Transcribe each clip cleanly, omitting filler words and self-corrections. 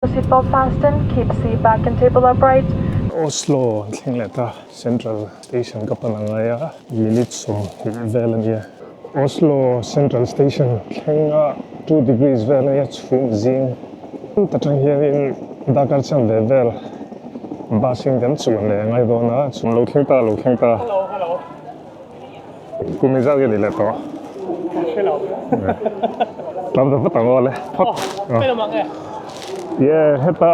Seat belt fasten, keep seat back and table upright. Oslo an thleng leh ta, Central Station ka pan angai a, minute 20 vel a nia. Oslo Central Station thleng a 2 degrees vel a nia chhum zing ta tang hianin darkar chanve vel bus in kan chuan leh angai dawn a, chhum lo thleng ta lo thleng ta. Hello hello. Kum i zat nge ni leh tawh? Ka hre lo. Tam ta vat ang aw le. Phawt. Ka lam ang e. Ye heta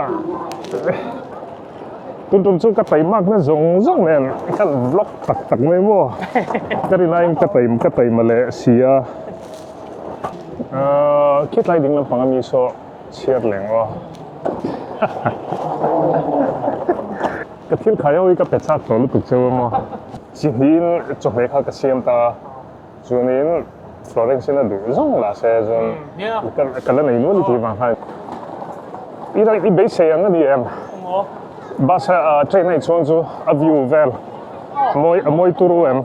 tun tum chu ka taimak na zawng zawng nen ka vlog tak tak mai maw. Ka rinaiin ka taim ka taima leh si a. Khitlai ding lampang ami saw chhiar leng aw. Ka thil khai ho hi ka pe chak tawh lutuk cheu a maw. Chi hnihin chawhmeh kha ka siam ta a, chuanin Florence in a duh zawng lah se chuan ka la nei nual i tih vang khan i la i beisei ang a ni em? Bus a train a inchhuang chu a view vel a mawi a mawi turu em?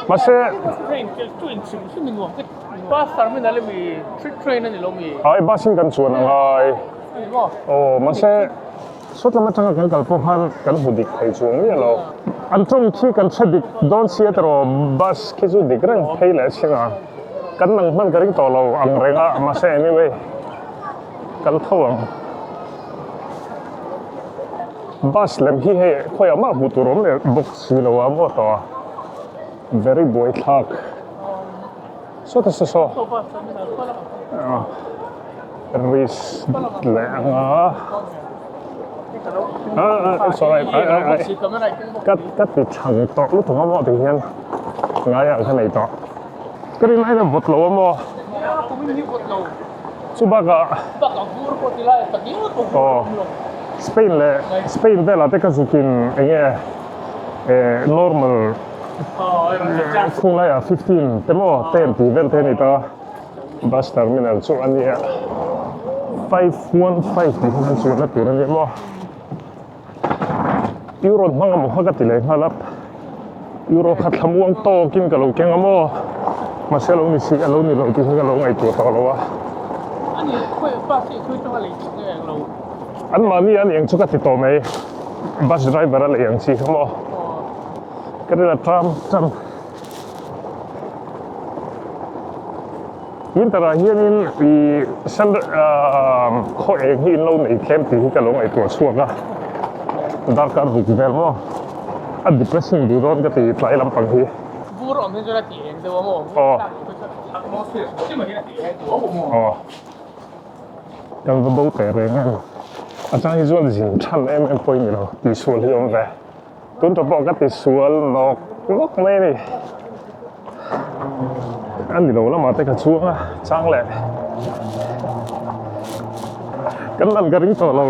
Mahse Ai bus in kan chuan a ngai aw mahse Sawt lam atanga kan kal pawh khan kan hmu dik thei chuang miah lo. An tawng khi kan hre dik dawn sia tiraw bus khi chu dik reng phei leh chin a, kan nang hman ka ring tawh lo ang reng a mahse anyway kal tho ang. Bus lem hi hei khawiah mah hmuh tur awm leh bawk si lo a maw tawh a very buaithlak. Sawta saw saw risk leh ang a ah sorry ai ai ai ka ka ti thang tawh lutuk a maw ti hian ngaiah ka nei tawh ka rin aiin a vawt lo a maw chu bakah aw Spain leh Spain velah te ka zukin eng nge eh normal. Khung laiah 15 te maw 10 tih vel te a ni ta bus terminal chu a nia 515 tih kha kan chuan na tur a nia maw euro hmang emaw kha ka ti leh nghal a euro kha thlamuang tawkin ka lo keng a maw mahse a lo ni si a lo ni lo tih kha ka lo ngaihtuah tawh lo a anmahni a ni ang chu ka ti tawh mai bus driver a lei ang chi kha maw. Ka rin a tram tram. Winter ah hianin i sun khaw eng hi in lo nei tlem tih hi ka lo ngaihtuah chhuak a. Darkar ruk vel maw a depressing duh dawn ka ti tlai lampang hi. Vur awm hi chuan a tih eng deuh a maw? Aw. Atmosphere hrim hrim ah hian a tih eng duh a maw? Aw. Kan va bo teh reng em. A chang hi chuan zin than em em pawh i ni lo tihsual hi awm ve. Tun tawh pawh ka ti sual nawk nawk mai a ni. A ni lo lamah te ka chuang a, chang leh kan lan ka ring tawh lo.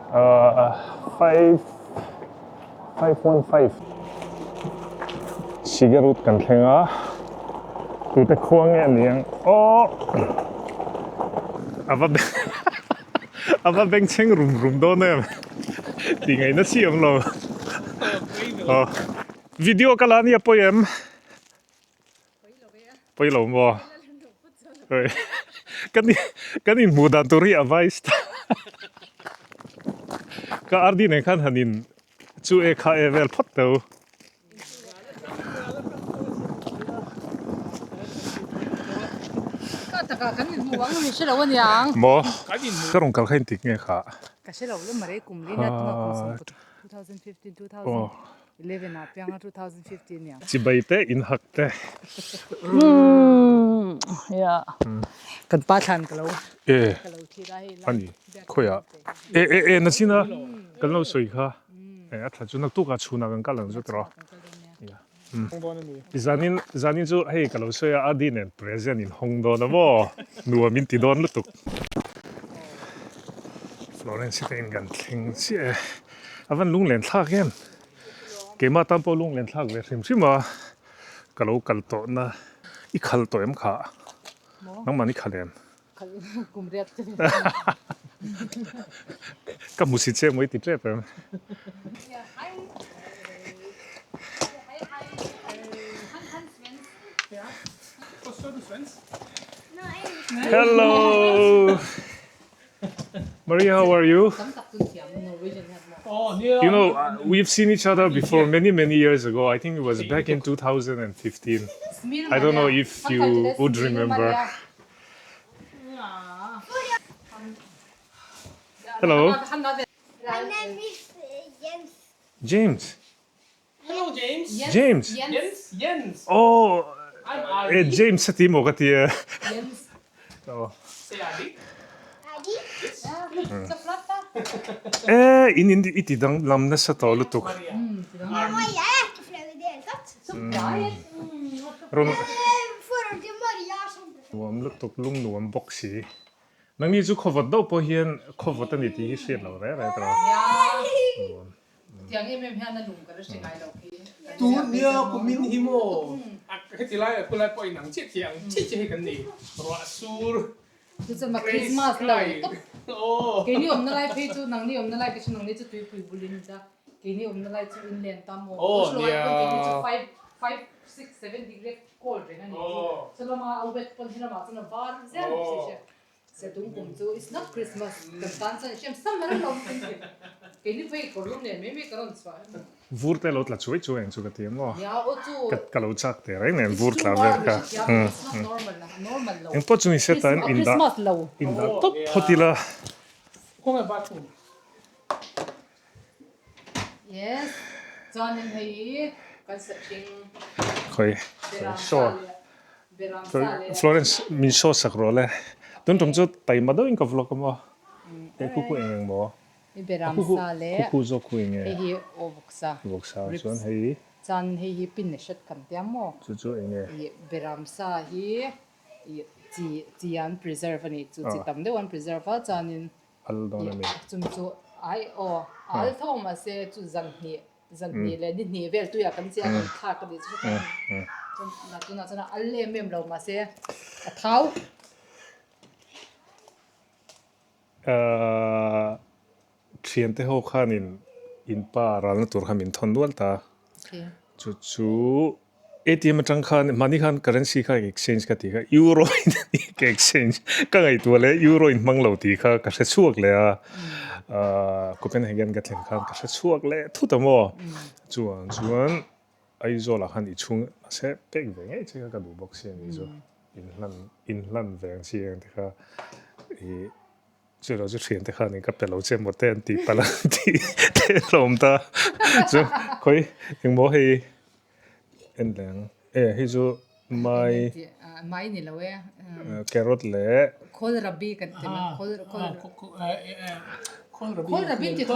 Ahh 5 515 Sigarut kan thleng a tute khua nge a ni ang aw a va a va bengchheng rum rum dawn em tih ngaihna chi awm lo aw video ka la nia pawi em pawi lo maw kan kan inhmuh dan tur hi a vai ka RD nen khan han in chu e kha e vel phawt tho. Maw ka rawn kal kha intik nge kha. 11 ah piang a 2015 niang. Chibai te in hak te. Ya. Kan pa thlan ka lo. E. Ka lo thi ra hei. Ani. Khoya. E e e na china kan lo soi kha. E a thla chu nak tu ka chhuna kan kal ang chu tro. Ya. Zanin zanin chu hei ka lo soi a adi nen present in hong dawn a maw. Nuam in ti dawn lutuk. Florence te in kan thleng chiah e. A van lunglen thlak em? Keimah tan pawh lunglen thlak ve hrim hrim a, ka lo kal tawh na i khal tawh em kha? Nangmah i khal em? Ka hmu si che maw i ti tep em? Hello Maria how are you? You know we've seen each other before many many years ago I think it was back in 2015 I don't know if you would remember Hello My name is Jens. James Hello James. James Jens Jens. Oh I'm eh Adi. James a ti maw ka ti e. Jens. Oh. Say Adi. Adi. Eh in in i ti dang lam nasa tawh lutuk. Maria. Mamma, jeg er ikke flau i det hele tatt. Rawn Forhold til Maria er kjempeflau. Nuam lutuk lung nuam bawk si. Nangni chu khawvat deuh pawh hian khawvat a ni tih hi hriat lo reh reh tawh a. Tiang em em hian a lung ka la hre ngai lo khi. Tu nia kumin hi maw? Heti lai a khulai pawh in ang chiah chiah ang chiah chiah hi kan nei. Ruah sur. Chu chuan ma Christmas lo tawp. Keini awmna lai phei chu nangni awmna lai ka hre nangni chu tuipui bulin ta. Keini awmna lai chu in len ta maw? Oslo ai pawn keini chu five five six seven degree cold reng a ni chu. Chulama a wet pawn hi lamah chuan a var zel si hria. Setung kum chu it's not Christmas kan tan chuan i hriam summer a lawm kan ti. Keini phei kawr lum nen mai mai ka rawn chhuah em. Vur te lo tla chuai chuai ang chu ka ti em aw. Nia aw chu. Ka lo chak teh reng nen vur tla vel ka. It's too warm it's not normal a normal lo. Engpawh chu ni se tan in dah in dah tawp phawt ila. Khawngaih bathroom. Yes chuanin hei kan sahring Khawi Beram show sa leh Beram sa leh Florence min show sak rawh le tun tum chu taima deuhin ka vlog a maw he khu khu eng eng maw I Beram khu khu sa leh khu khu zawk khu eng nge hei hi aw vawksa vawksa ribs chuan hei chuan hei hi pin a hret kan tia maw chu chu eng nge I Beram sa hi i chi chi an preserve a nih chu chi tam deuh an preserve a chuanin Al dawn a ni. Chumi chu ai aw a al tho mahse chu zan hnih zan hnih leh ni hnih vel tuiah kan chiah kan thlak a nih chu hrethiam a ni. Chuan tunah tunah chuan a al em em lo mahse a thau. Thiante ho khanin in pa ralna tur kha min thawn nual ta. Chu chu ATM atang khan mahni khan currency kha exchange ka tih kha euro in a ni ka exchange ka ngaihtuah leh euro in hmang lo tih kha ka hre chhuak leh a ahh Copenhagen ka thlen khan ka hre chhuak leh thut a maw chuan chuan Aizawl ah khan i chhung mahse pek ve ngei che kha ka duh bawk si a ni chu inhlan inhlan ve ang chi ang te kha ih Chu lo chu thiante khanin ka pe lo che maw te an tih palh a tih te hlawm ta chu khawi engmaw hei en leh ang e hei chu mai mai ni lo e carrot leh khawl rabi kan ti mai khawl khawl rabi khawl rabi ti tho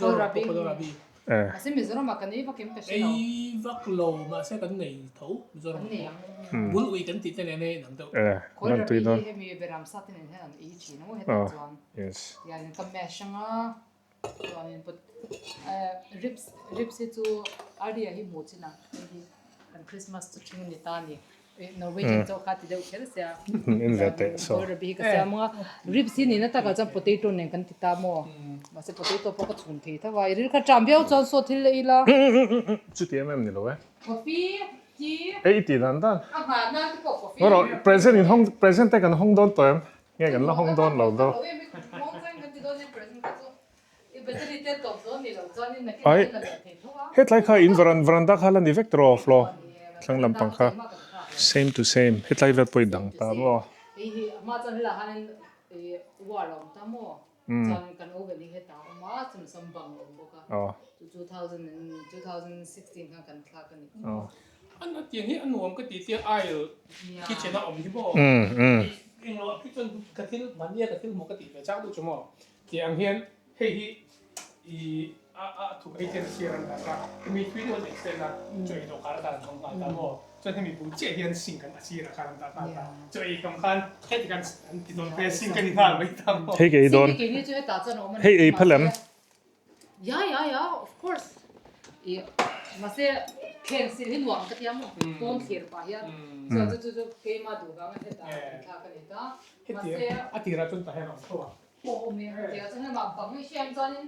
khawl rabi khawl rabi Mahse Mizoram ah kan ei vak em ka hre lo. Ei vak lo mahse kan nei tho Mizoram ah pawh. Bul ui kan tih te nen a inang deuh. Khawl rabi hi hemi beram sa te nen hian an ei thin a hetah chuan. Tiangin ka mash anga chuanin put ribs ribs hi chu Arya hi hmuh chin ang hei hi kan Christmas chu thing a ni ta a ni. Norwegian chaw kha ti deuh kher sia. In ve teh so. Khawl rabi hi ka siam anga ribs hi nihna takah chuan potato nen kan ti ta maw. Mahse potato pawh ka chhum thei tho a, i ril kha ṭam viau chuan saw thil ei la. Chuti em em ni lo e. Coffee, tea. Ei i tih dan dan. A nghah nan te pawh coffee. Ngaw rawh, present in hawng, present te kan hawng dawn tawh em? Nge kan la hawng dawn lo daw. Ai, hetlai kha in varan varanda kha la ni vek tawh floor thlang lampang kha same to same hetlai vel pawh i dang ta maw. Tih ang hian hei hi i a a thuk ei chian sir an dah a, hemi tui deuh an extend a, chaw ei dawhkan atan an hmang nghal ta maw? Chuan hemi bul chiah hian sink an a sirah khan an dah nghal ta, chaw ei kam khan heti khan an ti dawn phei a sink a ni nghal mai ta maw? Hei ka ei dawn, hei ei phal em? Ya ya ya of course i mahse thleng sil hi nuam ka tia maw pawn thlir pah hian chuan chu chu chu keimah duh vanga hetah kan thlak a ni ta mahse A tirah chuan tah hian a awm tho a. Aw awm e tia chuan hei mah bang i hriam chuanin.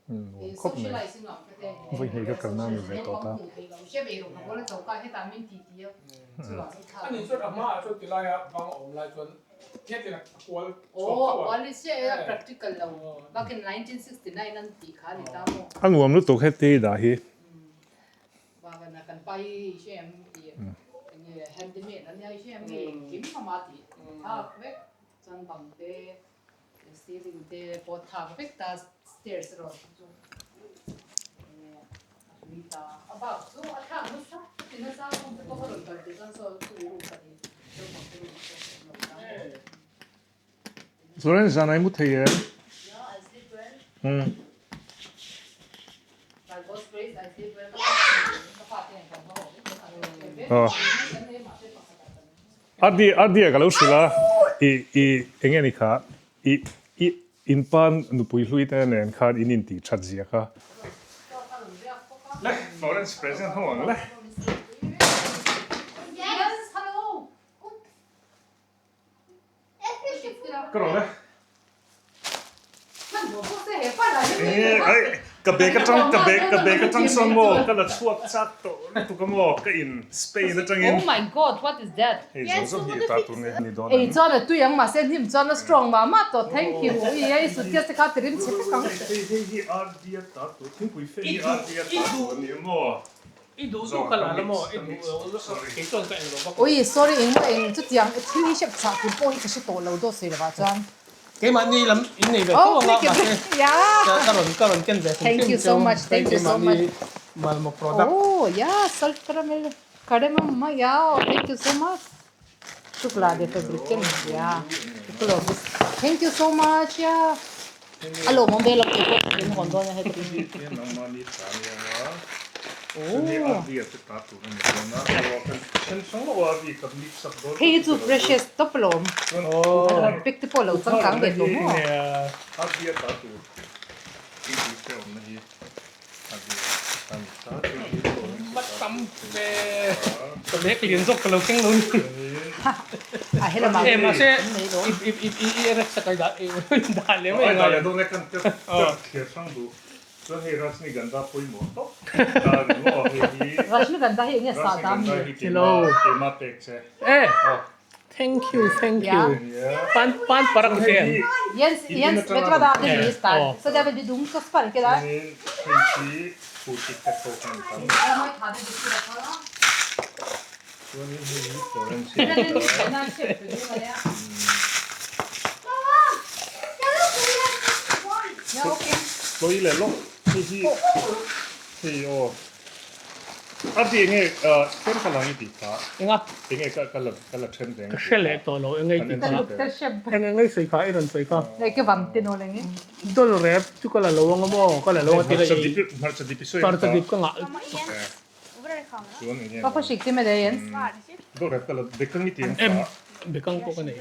Nuam khawp mai. Vawi hnih ka kalna ni ve tawh ta. A nuam lutuk heti dah hi. Ceiling te pawh thak vek ta stairs erawh chu enge a hlui ta a bak chu a thlak nasa ti nasa room te pawh ka rawn kal tih chuan saw chu room ka ni naupang te room pawh ka awm lo ta. Florence zan ai mu thei em? Yeah, I sleep well. Hmm. By God's grace, I sleep well. Ka pa te nen kan hma ho vek a. Oh. Ardi Ardia ka lo hrilh a, i i eng nge ni kha, i i inpa nupui hlui te nen khan in intih that zia kha. Le Florence present ho ang le. Ka rawn e. Enge ka bag atang ka bag ka bag atang sawn maw ka la chhuak chak tawh lutuk a maw ka in Spain atangin. Oh my god what is that? Hei zawng zawng hi ta tur nge ni dawn ang. Ei chuan a tui ang mahse hnim chuan a strong mah mah tawh thank you ui ei suitcase te kha ti rim chhe vek ang. Hei hei hi RD a ta tur thingpui fe hi RD a ta tur a ni maw. I duh duh ka la la maw? I duh lo kei chuan ka englo vak. Ui sorry engmaw eng chutiang thil hi hriat chah tur pawh hi ka hre tawh lo dawt sawi lovah chuan. Keimahni lam in nei ve tho anga mahse ka rawn ka rawn ken ve hrim hrim cheu hei keimahni Malmo product. Oh yeah salt caramel cardamom ma yeah thank you so much chocolate fabric yeah thank you so much yeah. A lawmawm ve lo tih pawh in hawn dawn a heti. Hei hi chu precious tawp alawm. A pack te pawh a lo changkang ve tawh maw. Rajnigandha hi enge sah dam ni? Thank you, thank you. Pan pan parak te em. Jens, Jens, vet du vad det är vi start? Så det är väl dumt att sparka där. Loi leh lawk hei hi hei aw a ti enge tlem ka lang i tih kha Enga? enge ka ka la ka la then reng Ka hre leh tawh lo enge i tih kha. Eng enge i sawi kha i rawn sawi kha. Leh ke van te nawl enge. Dol rep chu ka la lo anga maw ka la lo anga ti la i Hmarcha dip i sawi ang hmarcha dip ka ngah Chuan enge Ka khaw hrik te mai Jens. Dol rep ka la bekang i ti ang kha. Bekang pawh ka nei.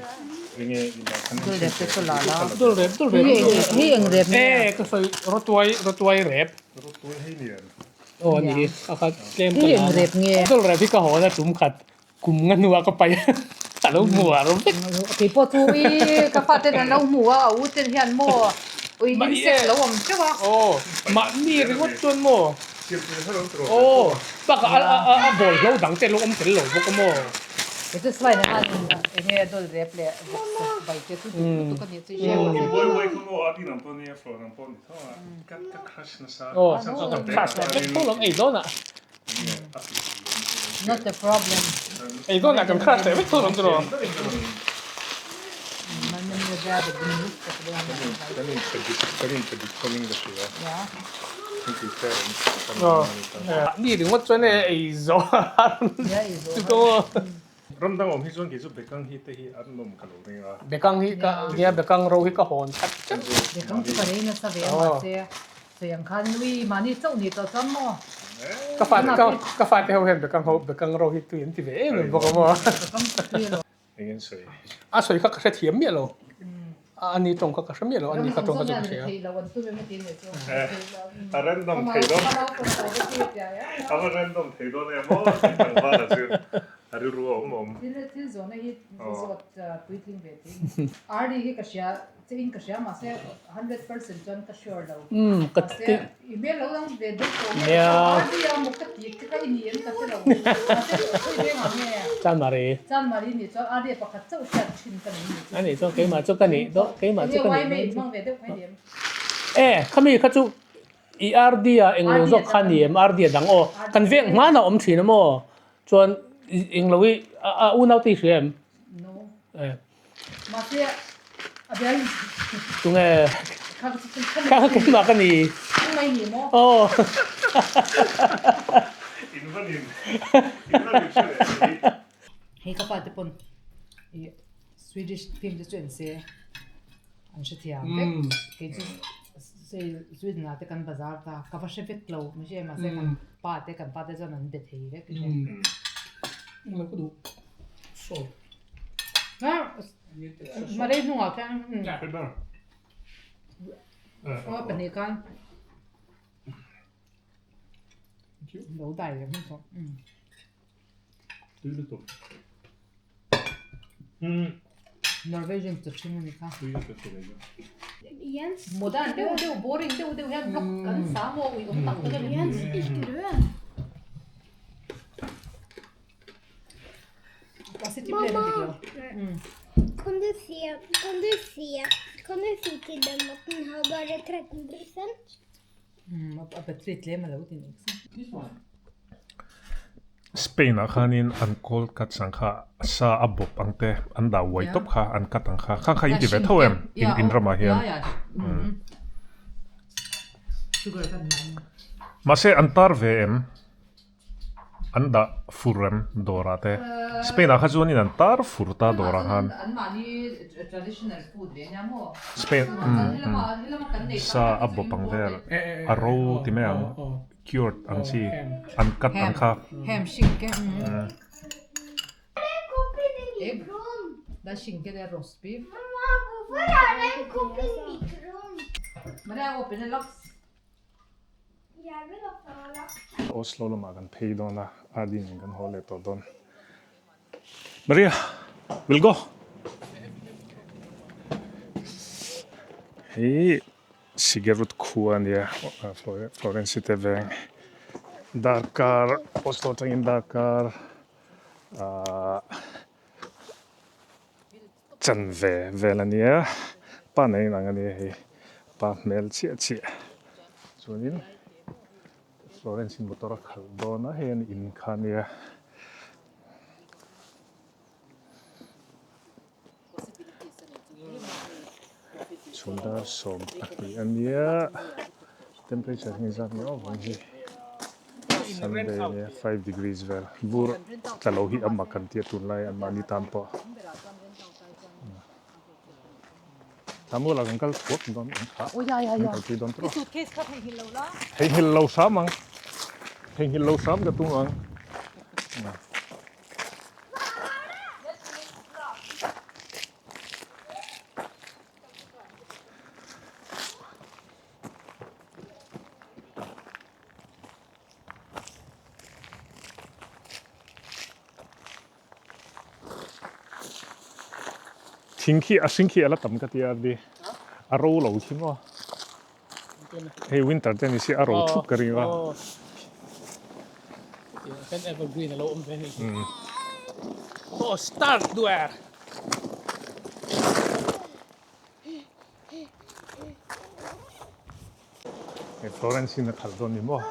Enge i la khan Dol rep te chu la la. Dol rep dol rep. Hei eng rep nge? E ka sawi rawtuai rawtuai rep. Rawtuai hei nian. Aw a ni hi a kha tlem ka Hei la eng rep nge? Dol rep hi ka hawn a tum khat kum nga hnua ka pai a lo hmu a rawm vek. Kei pawh chu ui ka fa ten an lo hmu a a u ten hian maw ui insect lo awm teuh a. Aw mahni ringawt chuan maw aw bakah a bawl hlo dang te lo awm tel lo bawk a maw. He chu slide ah khan eng nge dawlh rep leh vawk sa bai te chu duh lutuk a ni chu i hre ang In buai buai kha maw a din ang pawh nia floor ang pawh ni tho a ka ka crush nasa aw ka crush leh vek tho lam ei dawn ah. Not a problem. Ei dawn ah kan crush leh vek tho lam chu rawh. Mi ringawt chuan e ei zawh a chu ka maw. Ram dang awm hi chuan kei chu bekang hi te hi an awm ka lo ring a. Bekang hi ka nia bekang ro hi ka hawn khat teuh. Bekang chu ka rei nasa ve a mahse sawi ang khan nui mahni chauh ni tawh chuan maw. Ka fa ka fate ho hian bekang ho bekang ro hi tui an ti ve em em bawk a maw. Bekang chu tui alawm. Eng in sawi? A sawi kha ka hre thiam miah lo. A ni tawng kha ka hre miah lo, a ni kha tawng kha chu ka hria. A random thei dawn. A va random thei dawn em aw tih tlangval a chu. A rilru a awm awm. Thil thil zawhna hi zawt puitling ve thei. RD hi ka hria che in ka hria mahse 100% chuan ka sure lo. Mahse i hmel lo dang ve deuh tawh nge RD a maw ka ti che kha i ni em ka hre lo. Mahse khawi veng ang nge? Chanmari. Chanmari nih chuan RD a pakhat chauh hriat thin ka nei ni chu. Ani chuan keimah chu ka nih dawh keimah chu ka nih. Enge YMA in hmang ve deuh kha i ni em? E khami kha chu I RD a englo zawk kha ni em? RD a dang aw. Kan veng hmanah awm thin a maw? Chuan englo i a unau te i hria em? No. E. Mahse a bial. Tunge? Kha kha keimah ka ni. Ang mai ni maw? Aw. In va nin. In va nin hre leh si. Hei ka pa te pawn i Swedish film te chu en se. An hrethiam vek. Kei chu Sweden ah te kan bazar ta, ka va hre vek lo mahse mahse kan pa te kan pa te chuan an be thei vek a nia. Englo ka duh sawt. Ha Malay hnungah khian aw pahnih khan lo dai leh hman tawh. Tui lutuk. Norwegian chu hring a ni kha. Tui lutuk chu vei Jens. Modern deuh deuh boring deuh deuh hian block kan sa maw ui awm tak tak a ni. Jens, ikke rør. City plan a dik lo. Kan du si, kan du si, kan du si til dem at den har bare 13 prosent? A battery tlem a lo ti nek sa. Spain ah khanin an cold cuts ang kha sa a bawp ang te an dah uai tawp kha an cut ang kha khang kha in ti ve tho em in in ramah hian mahse an tar ve em. An dah fur em dawrah te. Spain ah kha chuanin an tar fur ta dawrah khan. Spain sa a bawp ang vel a ro ti mai ang cured ang chi an cut ang kha. Oslo lamah kan phei dawn a, Adi nen kan haw leh tawh dawn. Maria, we'll go! Hei Sigerud khua a nia, Florence te veng darkar, Oslo atangin darkar ahh Chanve vel a nia, pa nei ang a nia hei, pa hmel chiah chiah chuanin Florence in motor a khalh dawn a, hei an in kha a nia. Chhun dar 12 a nia, temperature hi engzat nge awm ang hi, Sunday a nia 5 degrees vel, vur tla lo hi a mak an tia tunlai an mahni tan pawh. Thlamual ah kan kal thuak dawn ang kha, kan kalpui dawn tawh a, theihnghilh lo hram ang, theihnghilh lo hram ka tum ang. Thing khi a hring khi a la tam ka ti a ri a ro lo khi maw hei winter te ni si a ro thup ka ring a. Kan evergreen a lo awm ve a nih hi. Oh start duer. Hei Florence in a khalh dawn ni maw?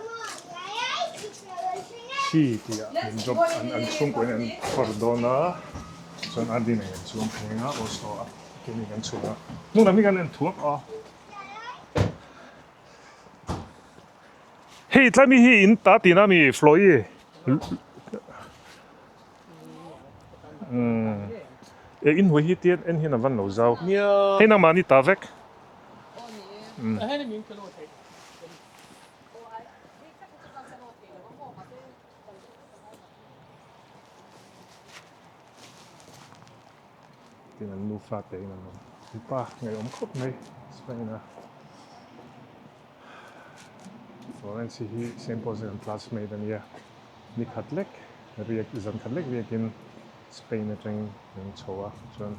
Thi tih ah min drop an an chhungkaw in an phawrh dawn a chuan a din ah an chuang pheng a Oslo ah keini kan chhuk a hnung lam hi kan en thuak a hei tlai mi hi in ta tihna a mi Floyi Umm e in hnuai hi tian en hian a van lo zau. Hei nangmah ni ta vek. Umm. Tin an nufa te in an awm. Mipa ngaihawm khawp mai Spain a. Florence hi Saint Paul's an classmate a nia. Ni khat lek. Riak zan khat lek riakin Spain atangin an chho a, chuan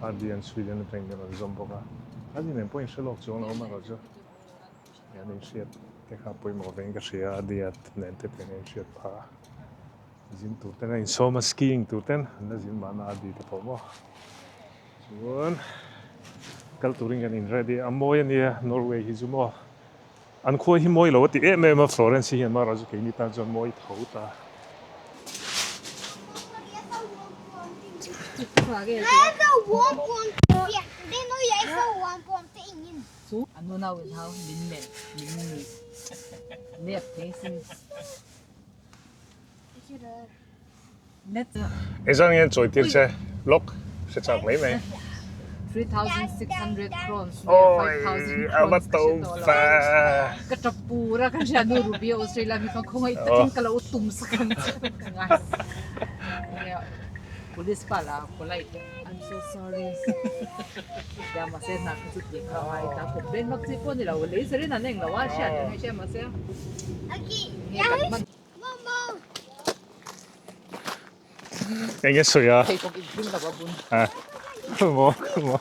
Adi an Sweden atangin an rawn zawm bawk a. Adi nen pawh inhre lawk chuang lo amaherawh chu an inhriat te kha pawimawh vein ka hria a, Adi a nen te pawhin an inhriat phah a. Zin tur ten a insawm a, skiing tur ten an la zin mahna Adi te pawh maw. Chuan kal turin kan in ready a, a mawi a nia Norway hi chu maw. An khua hi mawi lo a ti em em a, Florence hi hian mahra chu keini tan chuan mawi tho ta. Engzah nge chawi tir che lawk hre chak mai mai. 3600 crowns Oi a va to va. Ka tap pur a ka hria nu Ruby Australia mi kha khawngaih takin ka lo tum sak ang che ka ngai. Police pa la polite I'm so sorry. Ya mahse hna kha chu tih kha ngai ta complain vak chi pawh ni lo lei zarin an eng lo a hriat ang hei hria mahse. Nge kan hman Enge sawi a? Pheikhawk in thing lo a bun. A maw maw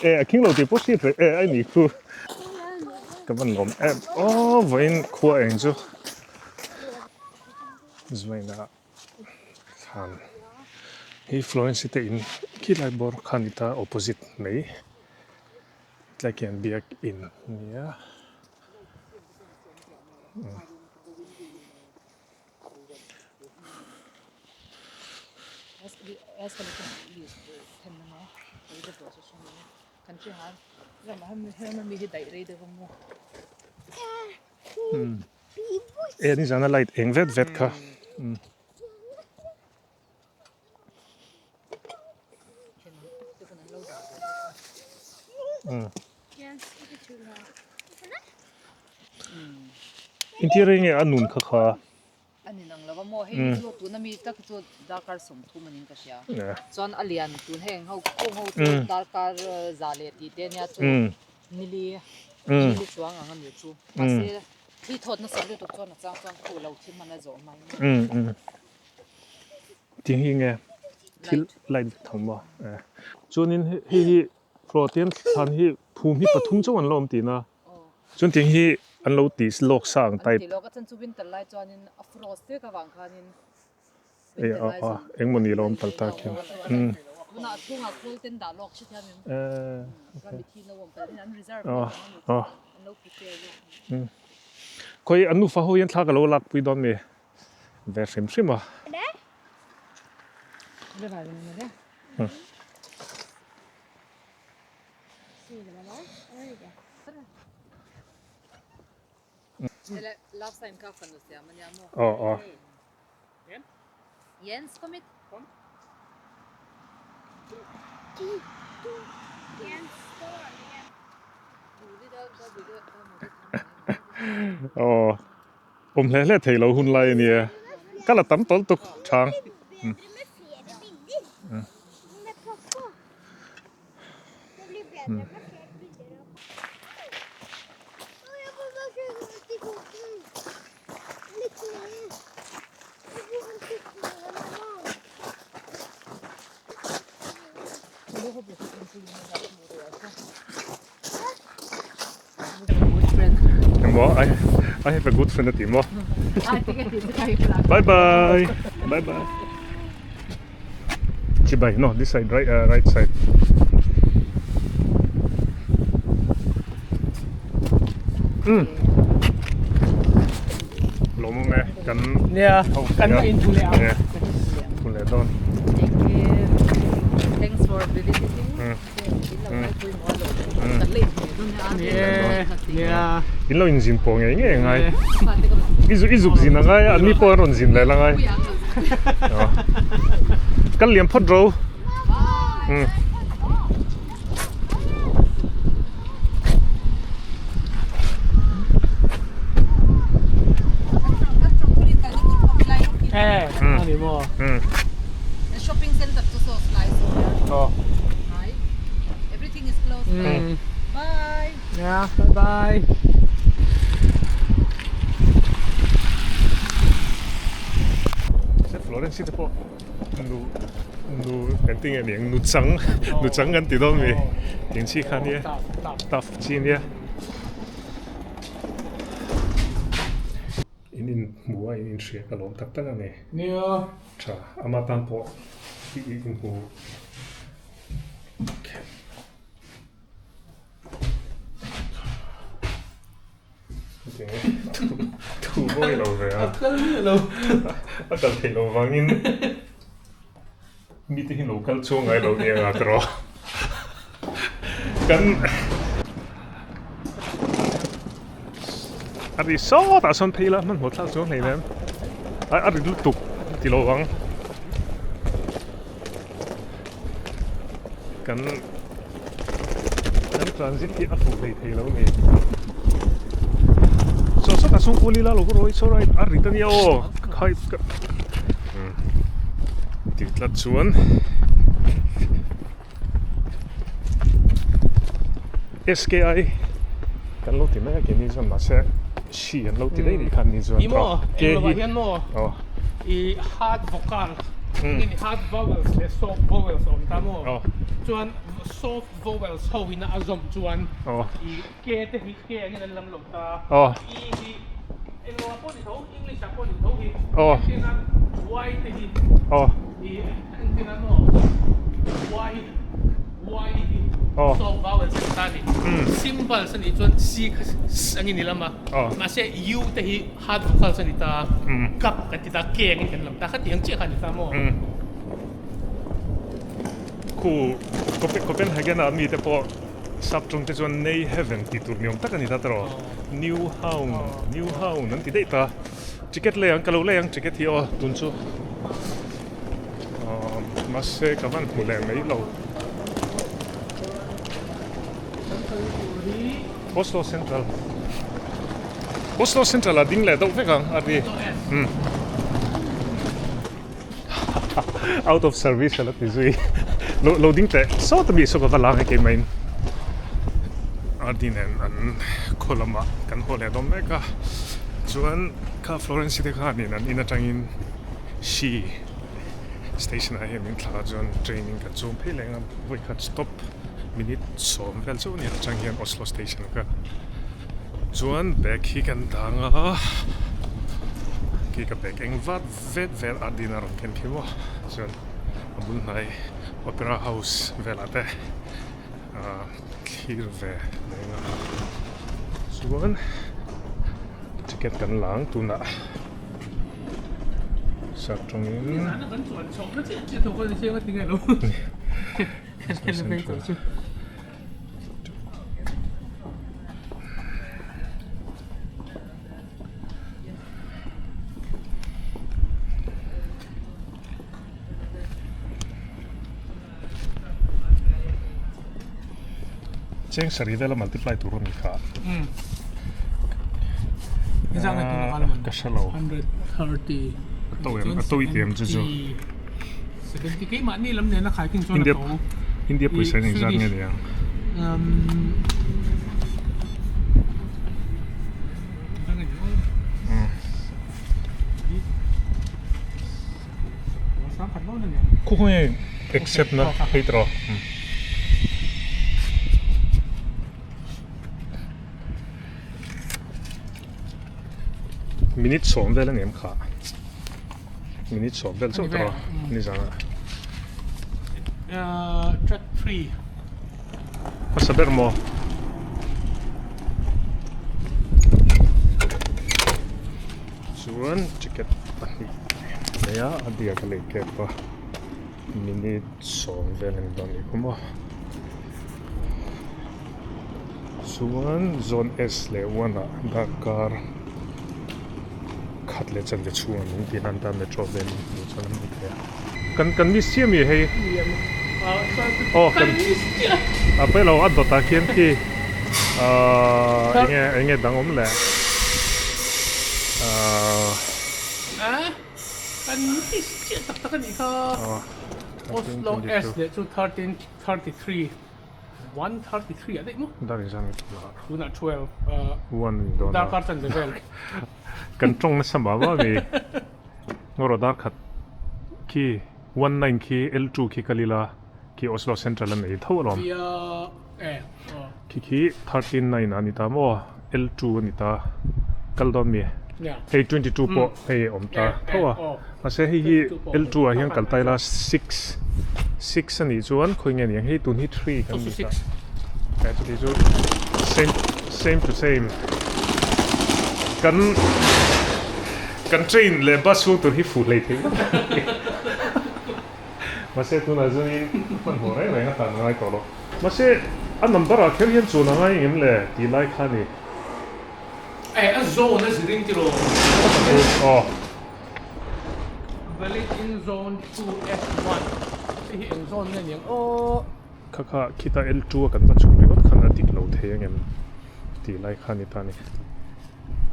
e a khing lo tih pawh hriat reng e a ni khu ka van lawm em aw vawiin khua eng chu zuaina thlan hi Florence te in khilai bawr kha ni ta opposite mai tlai khian biakin a nia. E nizana light eng vet vet kha. Intir eng nge a nun kha kha? A ni nang lova maw hei chu tuna mi tak chu darkar 30 anin ka hria. Chuan a lian tun heng ho kawng ho chu darkar za leh tih te ania chu nili nili chuang ang a ni chu. Mahse thli thawt nasa lutuk chuan a chang chuan khu lo thim hman a zawh mai. Tih hi nge thil light vek tho maw chuanin hei hi floor te thlan hi phum hi pathum chauh an la awm tihna chuan tiang hi an lo ti lawk sa ang type engemaw ni lo awm tal tak hian khawi an nufa ho hian thla ka lo lakpui dawn mi. Ve hrim hrim a. Aw aw. Aw. Awm hle hle thei lo hun lai a nia, ka la tam tawlh tuk chang. Engmaw I I have a good friend a ti maw? Bye bye bye bye Chibai no this side right uh, right side Mm. Lawm awm e kan Nia kan la in thu leh ang. Thu leh dawn. Thanks for visiting. Mm. In lo inzin pawh ngei ngei a ngai. I zuk zin a ngai a, anni pawh an rawn zin leh la ngai. Kal liam phawt ro. Shopping center chu saw lai saw. Hi. Everything is closed. Bye. Yeah, bye bye. Florence te pawh nu nu engtin nge niang nu chang nu chang kan ti dawn mi tih chi kha nia tough chi nia in in hmu a in inhria ka lawm tak tak a ni Nia tha ama tan pawh i inhmu Thu mawi lo ve a. A kal miah lo. A kal theih loh vangin mite hi lo kal chuang ngai lo nia nga tawh. Kan a ri sawtah sawn phei ila hmanhmawh thlak chuang hleinem. A ri lutuk ti lo ang. Kan kan transit hi a fuh hlei thei lo ni. Saw sawtah sawn kual ila lo ka rawih saw right a rit a nia aw khai ka tih tlat chuan SKI kan lo ti mai a keini chuan mahse hri an lo ti daih nih kha an ni chuan Ih maw englo ah hian maw i hard vocal nge ni hard vowels leh soft vowels a awm ta maw chuan soft vowels ho in a zawm chuan i k te hi k angin an lam lo ta i hi englo ah pawh ni tho English ah pawh ni tho hi entir nan y te hi i entir nan maw y y hi soft vowels a ni ta ni symbols a nih chuan c kha s angin i lam a. Mahse U te hi hard vocals a ni ta, kap kan ti ta, K angin kan lam ta, khati ang chiah kha a ni ta maw? Khu Copenhagen ah mite pawh sap tawng te chuan Nei Heaven tih tur ni awm tak a ni ta tawh New Hound, New Hound an ti daih ta. Ticket lei ang, ka lo lei ang ticket hi aw tun chu. Mahse ka van hmu leh mai lo. Oslo Central Oslo Central ah ding leh deuh vek ang a ri umm out of service a la ti zui lo lo ding teh sawt ami saw ka va lang e keimah in Ardi nen an khaw lamah kan haw leh dawn mek a chuan kha Florence te khanin an in atangin hri station ah hian min thlah chuan train in kan chhung phei leh ang a vawikhat stop minute sawm vel chauh a ni atang hian Oslo station ka chuan bag hi kan dang a khi ka bag eng vat vet vel a din a rawn ken khi maw chuan a bul hnai opera house velah te ah thlir ve leng a chuan ticket kan la ang tunah sap tawngin. Cheng sarih vela multiply tur a ni kha. Ka hre lo. A to i ti em chu chu. India India pawisa in engzat nge ni ang? Khawnge accept na hei tawh Minute sawm vel a ni em kha? Minute sawm vel chauh tawh a nizan ah. Track 3. Hmasa ber maw? Chuan ticket pahnih nei a, a diak a lei kep a, minute sawm vel a ni dawn ni khaw maw. Chuan zone S leh one ah darkar khat leh chanve chhung an awm tih nan ta metro vel in hmuh chuan an hmu thei a. Kan kan miss chiah mi hei? Aw kan a pawi lo a dawtah khian khi ahh enge enge dang awm leh ahh. Kan miss chiah tak tak a nih kha. Oslo S leh chu 1333. 1:33 ah daih maw? Dar in zan tuna. Tunah 12 ah 1 in dawn a. Darkar chanve vel. Kan tawng nasa mah mah a ni. Ngawrawh dar khat Khi 19 khi L2 khi kal ila khi Oslo Central a nei tho alawm. Khi khi 13 9 a ni ta maw L2 a ni ta kal dawn mi hei 22 pawh hei a awm ta tho a mahse hei hi L2 ah hian kal ta ila 6 6 a nih chuan khawi nge ni ang hei tun hi 3 kan ni ta eh chuti chu same same to same kan Kan train leh bus chhung tur hi fuh hlei thei vek a ni. Mahse tunah chuanin hmanhmawh reng reng a tan a ngai tawh lo. Mahse a number ah kher hian chuan a ngai engem le tih lai kha a ni. Eh a zone a zirin tiraw? Aw. Valid in zone 2S1 hei hi eng zone nge niang aw. Kha kha khita L2 a kan va chhuk ringawt khan a dik lo thei angem tih lai kha a ni ta a ni.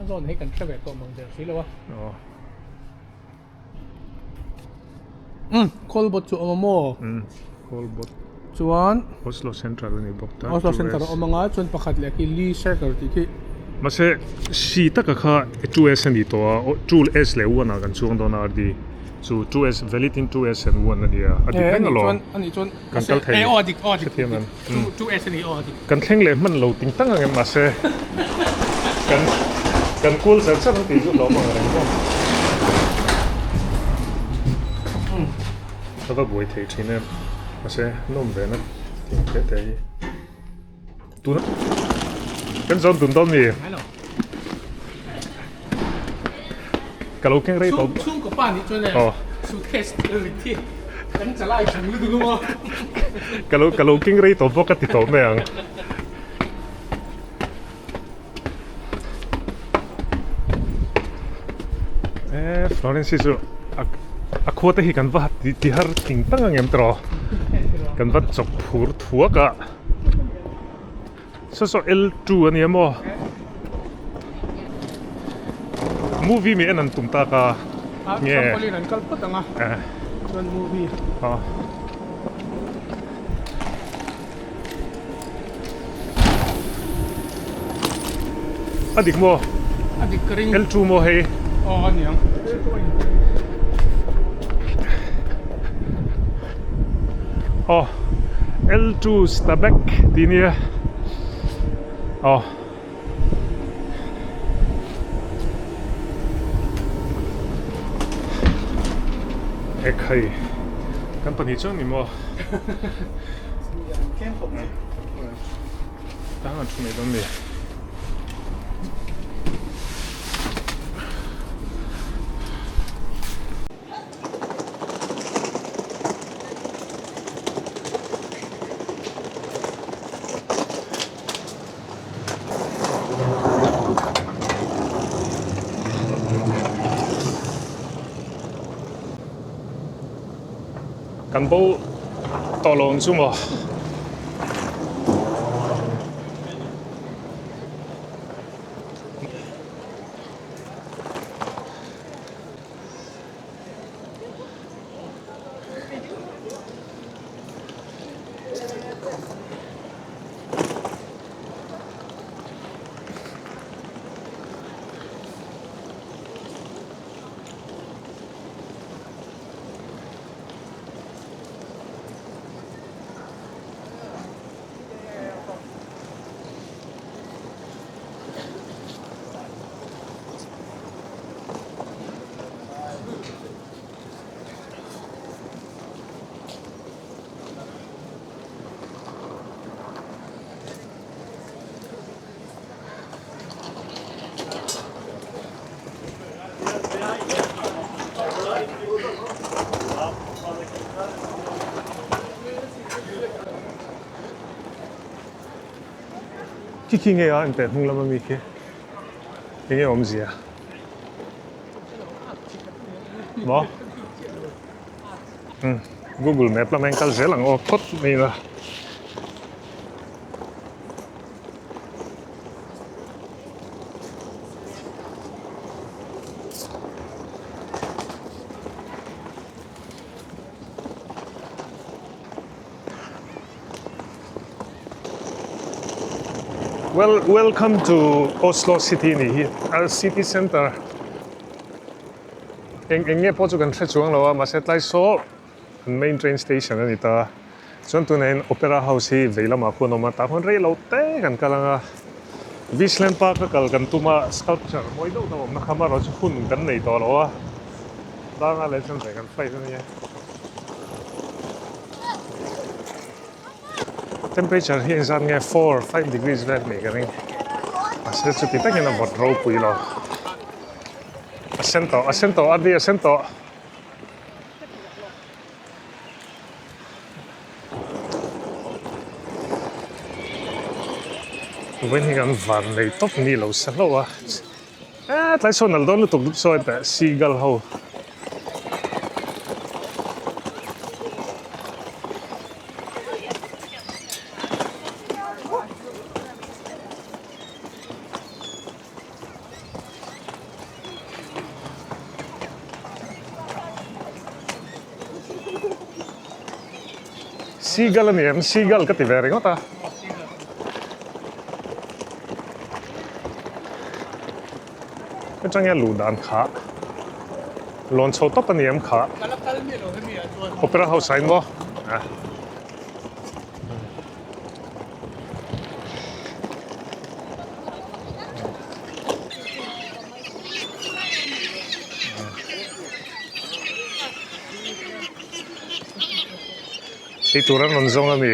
A zawn hi kan hre ve tawh mang der si lo a. Aw. Umm call bot chu a awm a maw? Umm call bot. Chuan. Oslo Central a ni bawk ta. Oslo Central a awm anga chuan pakhat leh khi Lee Circle tih khi. Mahse si taka kha 2S a ni tawh a, 2S leh 1 ah kan chuang dawn a RD. Chu 2S valid in 2S and 1 a nia a dik reng alawm. A nih chuan Kan kal thei aw a dik aw a dik hrethiam em? 2S a ni aw a dik. Kan thleng leh hman lo ting tang ang em mahse kan kan kual char char ang tih chu hlawm ang reng bawk. Ka va buai thei thin em mahse nawm ve na ting te te hi. Tuna kan zawn dun dawn mi? Ka lo keng rei tawh. Chhungkaw pa nih chuan e suitcase rit hi kan chalai thang lutuk a maw. Ka lo ka lo keng rei tawh bawk a ti tawh mai ang. E Florence hi chu a khua te hi kan va ti har ting tang ang em tawh kan va chawk phur thuak a. Saw saw L2 a nia maw? Movie mi en an tum tak a nge? Trampoline an kal phawt ang a chuan movie. A dik maw? A dik ka ring. L2 maw hei? Aw a niang. Aw L2 Stabæk tih nia aw. Ekhai kan pahnih chuan ni maw? Tang an thu mai dawn mi. Kan bo tawh lo ang chu maw? Khi khi nge a inteh hnung lam ami khi enge awmzia maw umm google map lama in kal zel ang aw phawt mai ila. Well, welcome to Oslo City ni hi, a city center. Eng eng nge pawh chu kan hre chuang lo a, mahse tlai saw an main train station a ni ta. Chuan tunah hian Opera House hi vei lamah khuan a awm a, tah khuan rei lo te kan kal ang a. Visland Park a kal kan tum a, sculpture mawi deuh deuh awmna kha amaherawhchu hun kan nei tawh lo a, danga leh chuan ve kan flight a nia. Temperature hi engzat nge four five degrees vel nei ka ring mahse chuti takin a vawt ropui lo a sen tawh a sen tawh a di a sen tawh. Vawiin hi kan var nei tawp ni lo sa hlauh a eh tlai sawn nalh dawn lutuk sawi teh seagull ho. Seagull a ni em? Seagull ka ti ve ringawt a. Atang hian luh dan kha lawn chho tawp a ni em kha Opera House ah in maw a. Ei tur an rawn zawng a mi?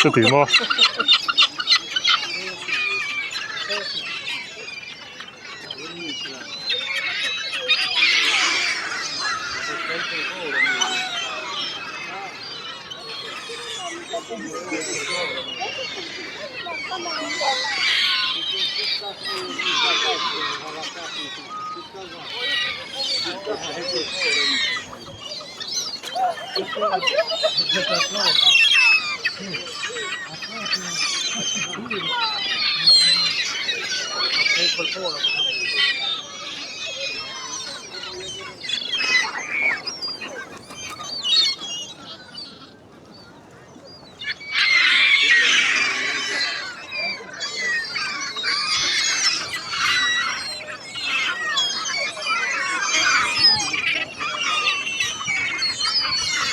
Chuti maw?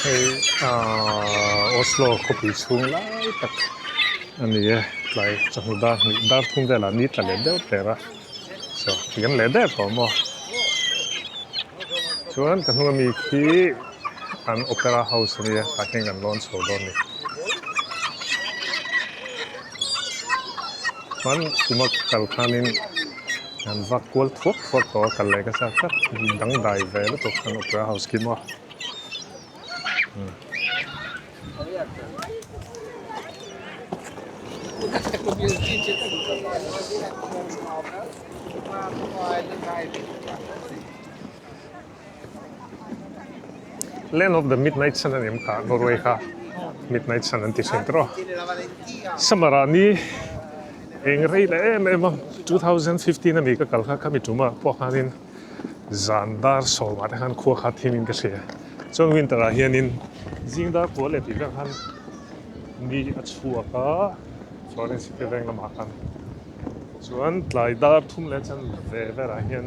Hei ahh Oslo khawpui chhung lai tak a ni e tlai chawhnu dar hnih dar thum velah ni tla leh deuh der a saw ti kan leh der tawh maw chuan ka hnung ami khi an opera house a nia tah hian kan lawn chho dawn a ni chuan kuma kal khanin an vak kual thuak thuak tawh a kal leh ka chak tlat dangdai ve lutuk an opera house khi maw. Land of the Midnight Sun a ni em kha Norway kha Midnight Sun an ti thin tawh a summer ah ni eng rei leh em em a 2015 ami ka kal kha khami tumah pawh khanin zan dar sawmah te khan khua kha thim in ka hria chuan winter ah hianin zing dar kua leh tih vel khan ni a chhuak a Florence city veng lamah khan chuan tlai dar thum leh chan ve verah hian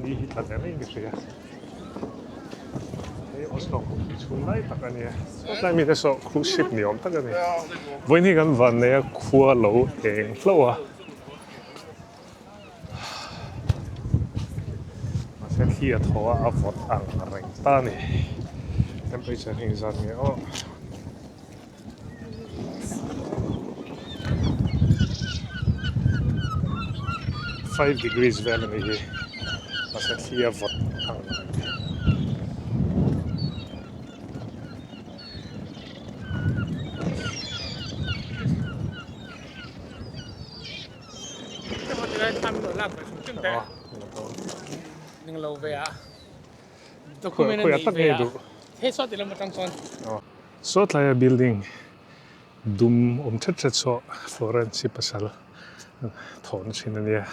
ni hi tla ve maiin ka hria hei Oslo khawpui chhung lai tak a nia tlai mite saw cruise ship ni awm tak a ni vawiin hi kan van nei a khua lo eng hlauh a. Mahse thli a thaw a, a vawt ang reng ta a ni. Temperature hi engzat nge aw. Five degrees vel a ni hi. Mahse thli a vawt ang reng. Saw tlaia building dum awm thet thet saw Florence hi pasal thawn thin a nia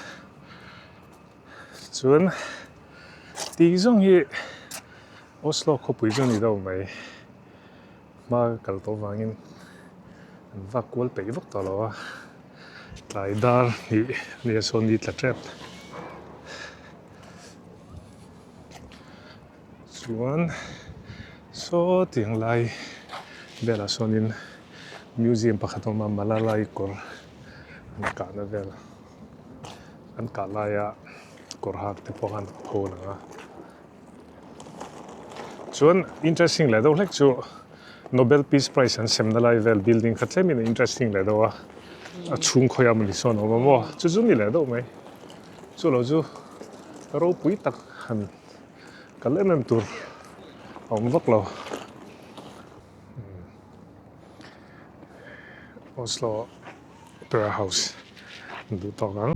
chuan tih zawng hi Oslo khawpui chu a ni deuh mai hma kal tawh vangin an vak kual peih vak tawh lo a. Tlai dar hnih nia sawn ni tla tep. Chuan saw tiang lai velah sawnin museum pakhat a awm a Malalai kawr an kahna vel an kah laia kawr hak te pawh khan a pho lang a. Chuan interesting leh deuh hlek chu Nobel Peace Prize an semna lai vel building kha tlemin a interesting leh deuh a, a chhung khawiah mawni sawn a awm a maw chu chu ni leh deuh mai. Chu lo chu ropui tak han kal em em tur a awm vak lo. Oslo Opera House an duh tawk ang.